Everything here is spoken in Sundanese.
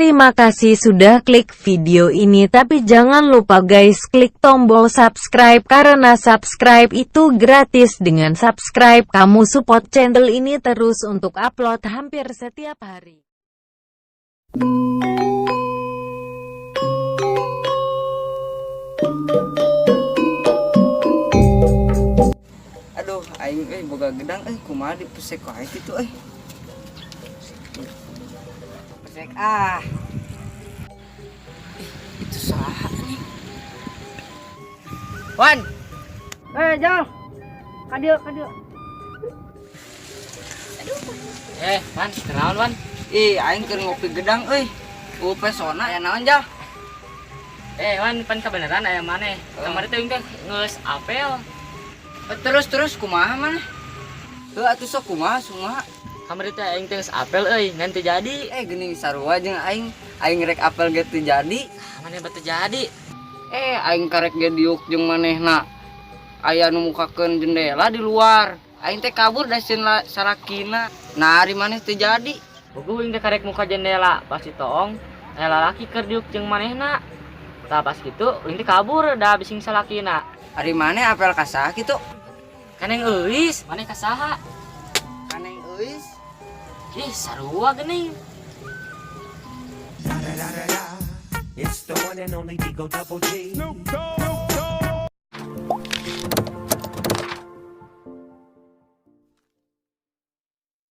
Terima kasih sudah klik video ini, tapi jangan lupa guys, klik tombol subscribe karena subscribe itu gratis. Dengan subscribe kamu support channel ini terus untuk upload hampir setiap hari. Aduh, aing euy boga gedang euy, kumaha dipesek wae kitu euy. Pesek ah. Ih, itu saha nih? Wan. Eh, Jal. Kadieu, kadieu. Eh, Wan, kenaon, Wan? Ih, aing keur ngopi gedang euy. Uh, pesona ya naon, Jal? Eh, Wan, pan kebenaran aya maneh. Kamari teh teh geus apel. Eh, terus terus kumaha maneh? Heuh atuh sok kumaha kumaha? Kamari teh aing teh geus apel euy, ngan teu jadi. Eh, geuning sarua jeung aing. Aing rek apel ge teu jadi. Ah, maneh teu jadi. Eh, aing karek ge diuk jeung manehna. Aya nu mukakeun jendela di luar. Aing teh kabur da sieun salakina. Nah, ari maneh teu jadi. Puguh aing teh karek muka jendela, pas ditoong aya lalaki keur diuk jeung manehna. Tah pas kitu aing teh kabur da bising salakina. Ari maneh apel ka saha kitu? Ka Neng Euis, maneh ka saha? Ka Neng Euis. Ih, sarua geuning. It's the one and only D-O Double G.